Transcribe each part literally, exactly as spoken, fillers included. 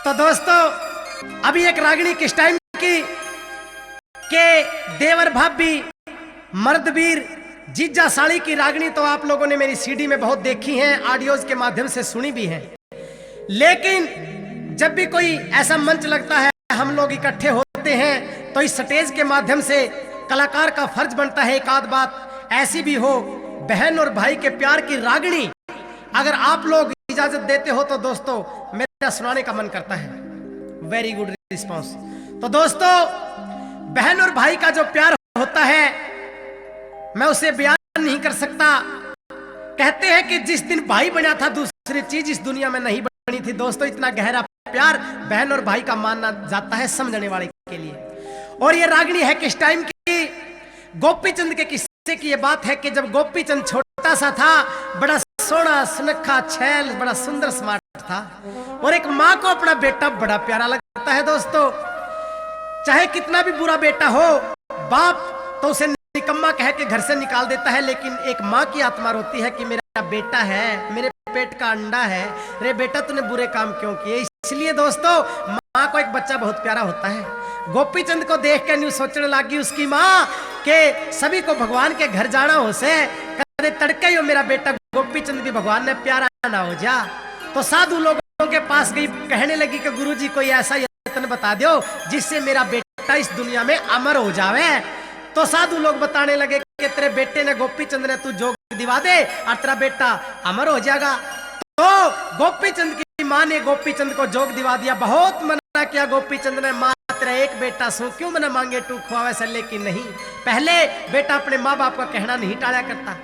तो दोस्तों, अभी एक रागनी किस टाइम की के देवर भाभी, मर्दवीर, जीजा साली की रागनी तो आप लोगों ने मेरी सीडी में बहुत देखी है, ऑडियोज के माध्यम से सुनी भी है। लेकिन जब भी कोई ऐसा मंच लगता है, हम लोग इकट्ठे होते हैं, तो इस स्टेज के माध्यम से कलाकार का फर्ज बनता है एक आध बात ऐसी भी हो, बहन और भाई के प्यार की रागनी। अगर आप लोग इजाजत देते हो तो दोस्तों, मेरा सुनाने का मन करता है। Very good response. तो दोस्तों, बहन और भाई का जो प्यार होता है, मैं उसे बयान नहीं कर सकता। कहते हैं कि जिस दिन भाई बना था, दूसरी चीज इस दुनिया में नहीं बनी थी। दोस्तों, इतना गहरा प्यार बहन और भाई का माना जाता है समझने वाले के लिए। और ये रागनी है किस टाइम की? गोपीचंद के किस्से की ये बात है कि जब गोपीचंद छोटा सा था, बड़ा सोहना, सुनखा, छैल, बड़ा सुंदर, स्मार्ट था। और एक माँ को अपना बेटा बड़ा प्यारा लगता है दोस्तों। चाहे कितना भी बुरा बेटा हो, बाप तो उसे निकम्मा कह के घर से निकाल देता है, लेकिन एक माँ की आत्मा रोती है कि मेरा बेटा है, मेरे पेट का अंडा है, रे बेटा, तूने बुरे काम क्यों किए। इसलिए दोस्तों, माँ को एक बच्चा बहुत प्यारा होता है। गोपीचंद को देख के न्यू सोचने लगी उसकी माँ के सभी को भगवान के घर जाना हो से, कदे तड़के यो मेरा बेटा गोपीचंद भी भगवान ने प्यारा ना हो जा। तो साधु लोगों के पास गई, कहने लगी कि गुरुजी, कोई ऐसा यत्न बता दो जिससे मेरा बेटा इस दुनिया में अमर हो जावे। तो साधु लोग बताने लगे कि तेरे बेटे ने, गोपीचंद ने, तू जोग दिवा दे और तेरा बेटा अमर हो जाएगा। तो गोपीचंद की माँ ने गोपीचंद को जोग दिवा दिया। बहुत मना किया गोपीचंद ने, मात्र एक बेटा सू, क्यों मना मांगे टू खुआवे से, लेकिन नहीं, पहले बेटा अपने माँ बाप का कहना नहीं टाला करता।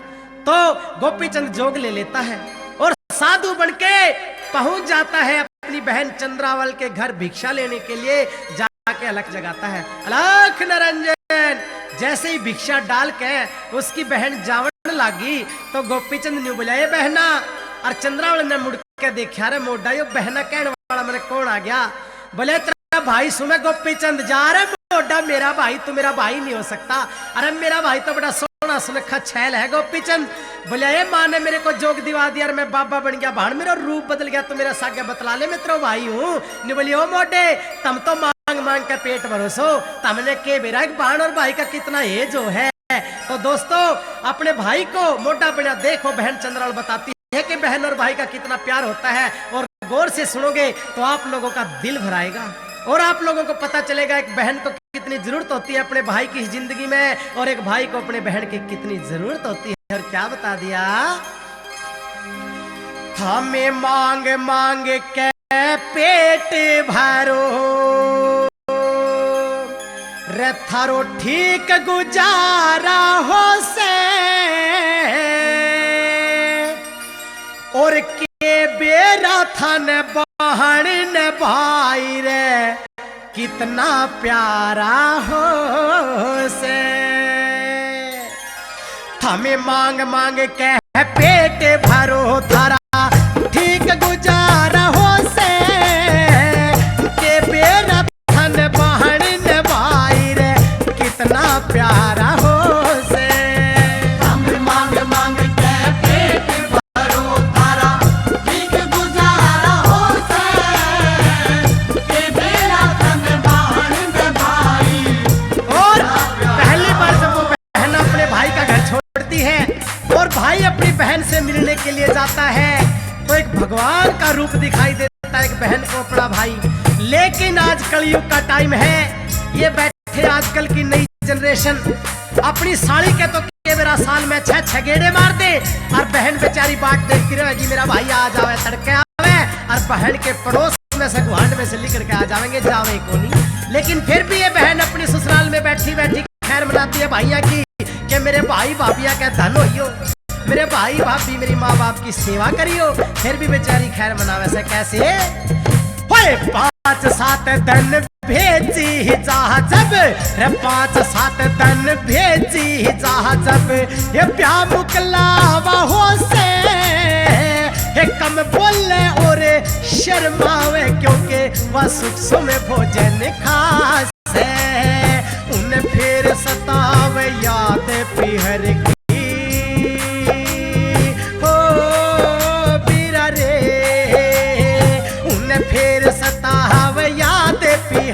तो गोपीचंद जोग ले लेता है और साधु बन के पहुंच जाता है अपनी बहन चंद्रावल के घर भिक्षा लेने के लिए। जाके अलख जगाता है, अलख निरंजन। जैसे ही भिक्षा डाल के उसकी बहन जावण लागी, तो गोपीचंद ने बोला, "ए बहना।" और चंद्रावल ने मुड़ के देखा, रे मोडा, यो बहना कहने वाला मैंने कौन आ गया? बोले, "तेरा भाई सू मैं गोपीचंद।" "जा रे मोडा, मेरा भाई, तू मेरा भाई नहीं हो सकता। अरे मेरा भाई तो बड़ा सोहना सुनखा छैल है गोपीचंद।" बोले, "ए माँ ने मेरे को जोग दिवा दिया और मैं बाबा बन गया, भाण मेरा रूप बदल गया, तू मेरा सागे बतला ले, मैं तेरा भाई हूँ।" ने बोली, "ओ मोडे, तम तो मांग मांग के पेट भरो सो, तमने के बेरा एक भाण और भाई का कितना एज हो है।" तो दोस्तों, अपने भाई को मोटा बना देखो, बहन चंद्रावल बताती है कि बहन और भाई का कितना प्यार होता है। और गौर से सुनोगे तो आप लोगों का दिल भर आएगा और आप लोगों को पता चलेगा एक बहन को कितनी जरूरत होती है अपने भाई की जिंदगी में और एक भाई को अपने बहन की कितनी जरूरत होती है। और क्या बता दिया, थामे मांग मांग के पेट भरो, रे थारो ठीक गुजारा हो से। और के बेरा थाने बहन ने भाई रे कितना प्यारा हो से। थामे मांग मांग के पेट भरो, थारा ठीक गुजारा हो से। के बेरा थाने बहन ने भाई रे कितना प्यारा हो से। थामे मांग मांग के पेट भरो, थारा ठीक गुजारा हो से। के बेरा थाने बहन ने भाई। और पहली बार जब वो बहन अपने भाई का घर छोड़ती है और भाई अपनी बहन से मिलने के लिए जाता है, तो एक भगवान का रूप दिखाई देता है एक बहन को अपना भाई। लेकिन आज कलयुग का टाइम है, ये बैठे आजकल की नई जनरेशन अपनी साली के तो के बेरा साल में छह छह गेड़े मार दे और बहन बेचारी बाट देखती रहेगी, मेरा भाई आ जावे, तड़के आवे, और बहन के पड़ोस में से, गुआंढ में से लिकड़ के आ जावेंगे, जावे कोनी। लेकिन फिर भी ये बहन अपनी ससुराल में बैठी बैठी खैर मनाती है भाइया की, कि मेरे भाई भाभिया के धन होइयो, मेरे भाई भाभी मेरी माँ बाप की सेवा करियो। फिर भी बेचारी खैर मनावे से कैसे? होए पाँच सात दिन भेजी जा जब, रे पाँच सात दिन भेजी जा जब, ये प्याह मुकलावा हो से, ये कम बोले और शर्मावे, क्योंकि वह सूक्ष्म भोजन खास है। उन फिर सतावे याद पीहर की,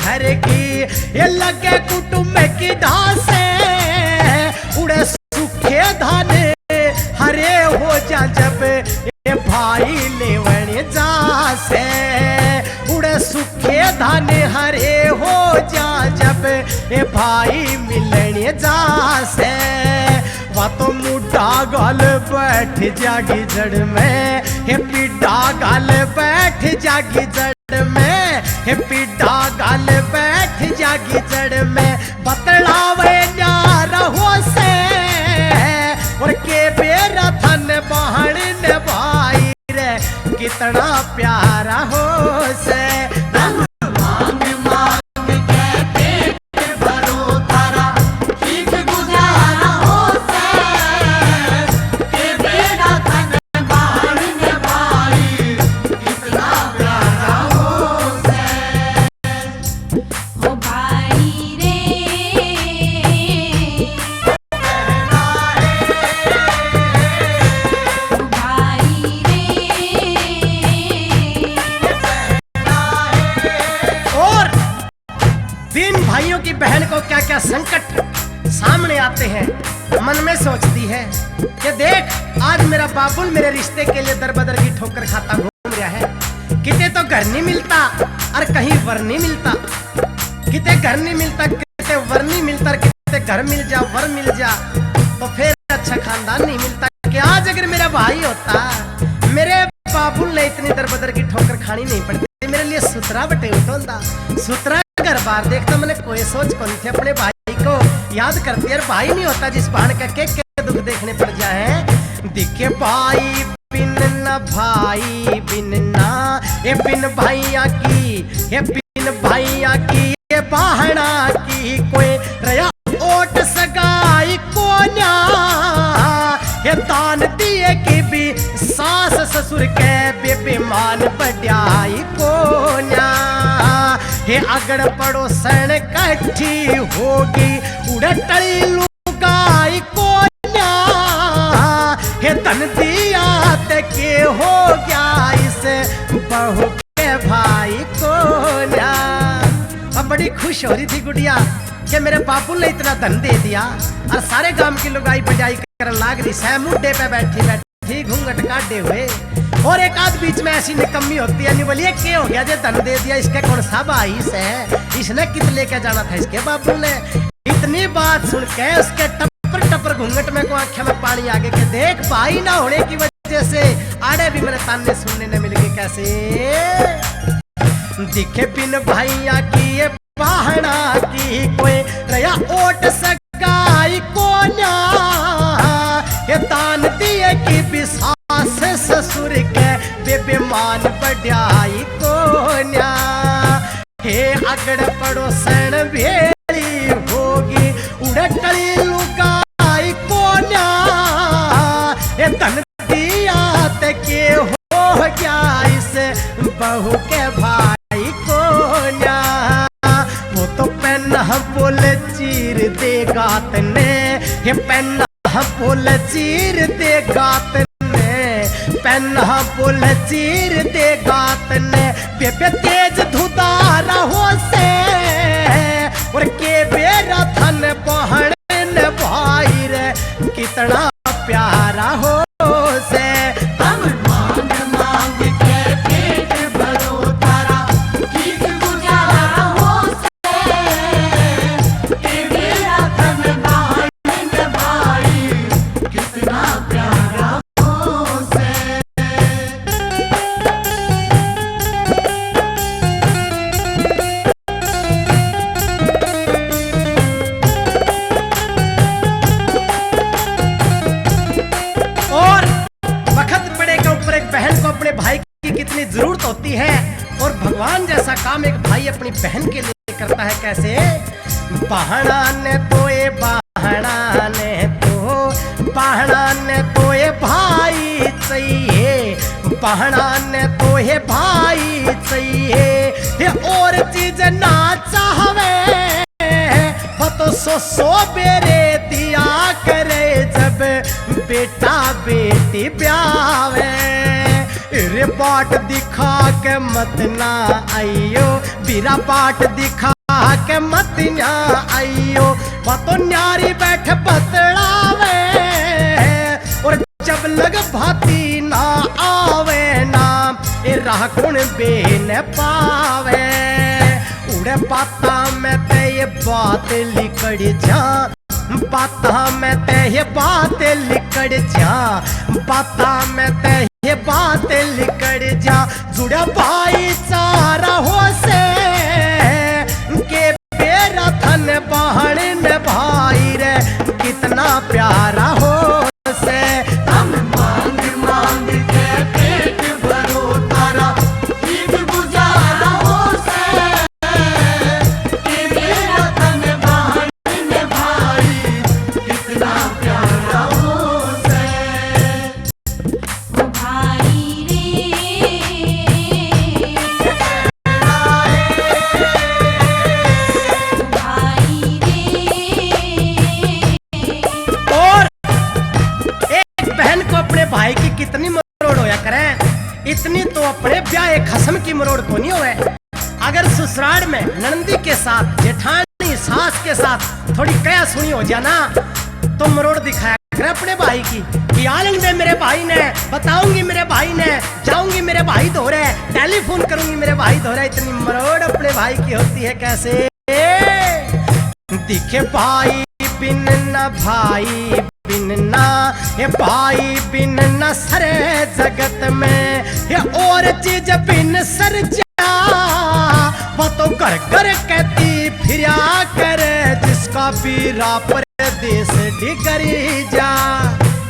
हर की, ये लगे कुटुंब की ढासे, उड़े सूखे धान हरे हो जा जब, ये भाई लेवण जा से। उड़े सूखे धान हरे हो जा जब, ये भाई मिलण जा से। वा तो मुड्ढा गाल बैठ जागी जड़ में, हे पीढ़ा गाल बैठ जागी जड़ में, हे पीढ़ा गाल बैठ जागी जड़ में। बतलावे न्यार हो से, और के बेरा थन बहन ने भाई रे, कितना प्यारा हो से। और तीन भाइयों की बहन को क्या-क्या संकट सामने आते हैं, मन में सोचती है कि देख, आज मेरा बाबुल मेरे रिश्ते के लिए दर बदर की ठोकर खाता घूम रहा है। किते तो घर नहीं मिलता और कहीं वर नहीं मिलता, किते घर नहीं मिलता, किते वर नहीं मिलता, और किते घर मिल जा, वर मिल जा, तो फिर अच्छा खानदान नहीं मिलता। कि आज अगर मेरा भाई होता, मेरे बाबुल ने इतनी दर बदर की ठोकर खानी नहीं पड़ती, मेरे लिए सुथरा बटे उठोंदा, सुथरा घर बार देखता। मैंने कोई सोच कौन थी अपने भाई को याद करती, यार भाई नहीं होता जिस बहन का के, के दुख देखने पड़ जाए। दिखे भाई बिन ना, भाई बिन ना, ए बिन भाइया की, ए बिन भाइया की, ये बहना की कोई रया ओट सगाई कोन्या। ये दान दिए की भी सास ससुर के बेबे मान बढ़ाई कोन्या। ये अगड़ पड़ोसन कट्ठी होगी, उड़े टली लुगाई कोन्या। ये धन दिया ते के हो गया इस बहू के भाई कोन्या। अब बड़ी खुश हो रही थी गुड़िया कि मेरे बाबू ने इतना धन दे दिया और सारे गांव की लुगाई बजाई करन लाग रही सै, मुड्ढे पे बैठी बैठी घूंघट काढ़े हुए। और एक आध बीच में ऐसी निकम्मी होती है, नहीं बोलिए के हो गया जे धन दे दिया, इसके कौन सा भाई सै, इसने कित लेके जाना था इसके बाबू ने। इतनी बात सुन के उसके टपर टपर घूंघट में को आंखें में पानी आ गए कि देख भाई ना होने की वजह से आड़े भी मैंने ताने सुनने ने मिल गए। कैसे? दिखे बिन भाइया की ये बहना की कोई रया ओट सगाई कोन्या। ये दान दिए की भी सास ससुर के बेबे मान बढ़ाई कोन्या। हे अगड़ पड़ोसन भेली होगी, उड़े टली लुगाई कोन्या। ए धन दिया ते के हो गया इस बहू के भाई कोन्या। वो तो पेन बोल चीर दे गात ने, ये पेन बोल चीर दे गात ने, पेन बोल चीर दे गात ने, बेबे तेज धुदारा हो से, और के बेरा थन बहन ने भाई रे, कितना प्यारा हो से। हम मांग मांग के पेट भरो थारा, ठीक गुजारा हो से। के बेरा थन बहन ने भाई, कितना प्यारा हो से। और वक्त पड़े के ऊपर एक बहन को अपने भाई की कितनी जरूरत होती है, और भगवान जैसा काम एक भाई अपनी बहन के लिए करता है। कैसे? बहना ने तो ए, बहना ने तो, बहना ने तो ए भाई चाहिए, बहना ने तो ए भाई चाहिए, ये और चीज ना चाहवे। वो तो सो सो बेरे दिया करे जब बेटा बेटी ब्यावे। रे बाट दिखा के मत ना आइयो, बीरा बाट दिखा के मत ना आइयो। वा तो न्यारी बैठ बतलावे, और जब लग भाती ना आवे ना, ए राह कुण बेन पावे। उड़े बातां में ते ये बात लिकड़ जा, बातां में ते ये बात लिकड़ जा, बातां में ते ये बात लिकड़ जा। जुड़ा भाईचारा हो से के बेरा थन बहन ने भाई रे, कितना प्यारा हो से। हम मांग मांग के पेट भरो थारा, ईद गुजारा हो से। के बेरा थन बहन ने भाई, कितना प्यारा हो से। ओ भाई रे, ओ भाई रे। और एक बहन को अपने भाई की कितनी मरोड़ होया करे, इतनी तो अपने ब्याहे खसम की मरोड़ को नहीं होवे। अगर ससुराल में ननदी के साथ, जेठानी सास के साथ थोड़ी कया सुनी हो जाए ना, तो मरोड़ दिखाया करे अपने भाई की कि आलन दे मेरे भाई ने, बताऊंगी मेरे भाई ने, जाऊंगी मेरे भाई धोरे, टेलीफोन करूंगी मेरे भाई धोरे। इतनी मरोड़ अपने भाई की होती है कैसे? दिखे भाई बिन ना, भाई बिन ना, ये भाई बिन ना सरे जगत में, ये और चीज बिन सर जा। वो तो घर घर कहती फिरा करे, जिसका बीरा परदेस डिगरी जा।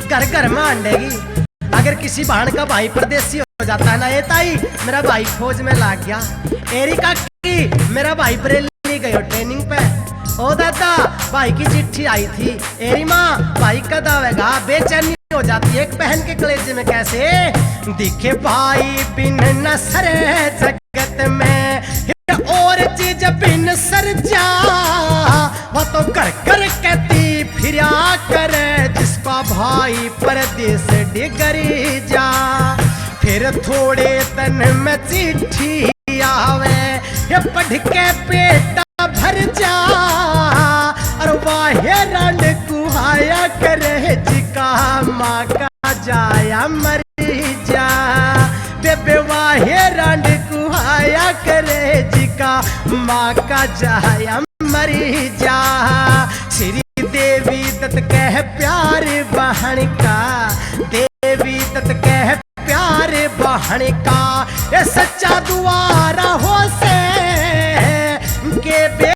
घर घर में हांडेगी। अगर किसी बहन का भाई परदेसी हो जाता है ना, ए ताई, मेरा भाई फौज में लाग गया, एरी काकी, मेरा भाई बरेली गयो ट्रेनिंग पे, ओ दादा, भाई की चिट्ठी आई थी, एरी माँ, भाई कद आवेगा? बेचैनी हो जाती है एक बहन के कलेजे में। कैसे? दिखे भाई बिन न सरे जगत में, ये और चीज बिन सर जा। वो तो घर घर कहती फिरा करे, जिसका भाई परदेस डिगरी जा। फिर थोड़े दिन में चिट्ठी आवे, ये पढ़ के पेट भर जा। और वाहे रंड कुहाया करे, जिका माँ का जाया मरी जा। बेबे वाहे रंड कुहाया करे, जिका माँ का जाया मरी जा। श्री देवी दत्त कह प्यार बहन का, देवी दत्त कह प्यार बहन का, ये सच्चा दुआरा हो से के बे